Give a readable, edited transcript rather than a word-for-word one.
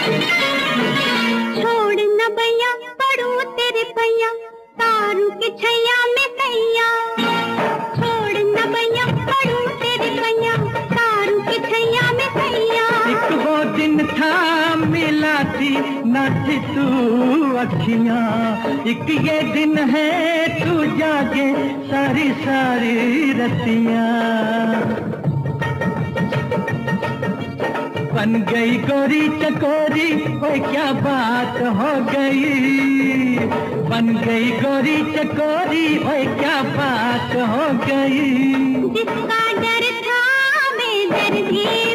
छोड़ न भैया पड़ू तेरे पैया, तारू के छैया में सैया। छोड़ न भैया पड़ू तेरे पैया, तारू के छैया में सैया। एक वो दिन था मिलाती न थी तू अखियां, एक ये दिन है तू जागे सारी सारी रतियां। बन गई गोरी चकोरी, ओए क्या बात हो गई। बन गई गोरी चकोरी, ओए क्या बात हो गई। जिसका डर था बेदर्दी